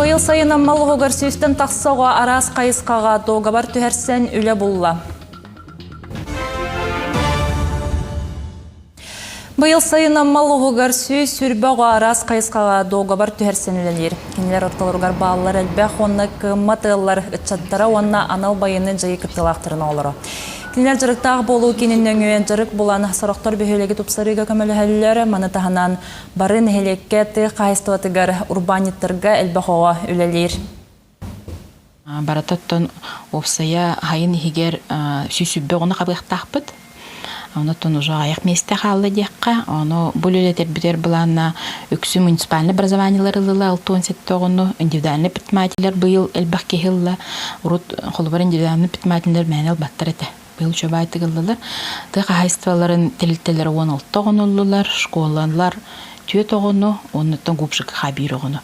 Быйыл сайын Амма улууһугар сүүстэн тахса оҕо араас хайысхаҕа дуогабар түһэрсэн үлэ булла. Быйыл сайын Амма улууһугар 120 оҕо араас хайысхаҕа дуогабар түһэрсэн үлэлиир. Кинилэр ортолоругар бааллар элбэх уонна кыаммат ыаллар ыччаттара уонна анал байыаннай дьайыы кыттыылаахтарын оҕолоро. Кинилэр дьарыктаах буолуу киинин нөҥүө дьарык булан, сорохтор бөһүөлэги тупсарыыга көмөлөһөллөр. Маны таһынан бары нэһилиэккэ тыа хаһаайыстыбатыгар урбаанньыттарга элбэх оҕо үлэлиир. Барыта оттон уопсайа сайын иһигэр 120 оҕону хабыахтаахпыт. Онтон уже аҕыйах миэстэ хаалла диэххэ. Ону бу үлэлэтэрбитигэр былаанна үксү муниципальнай образованиелар ыллылар 67 оҕону, индивидуальнай предпринимателлэр быйыл элбэх киһи ылла. Урут холобур индивидуальнай предпринимателлэр мээнэ ылбаттар этэ. Быйыл үчүгэй ыллылар. Тыа хаһаайыстыбаларын тэрилтэлэрэ 16 оҕону ыллылар, школалар 4 оҕону, оннуттан губжик биир оҕону.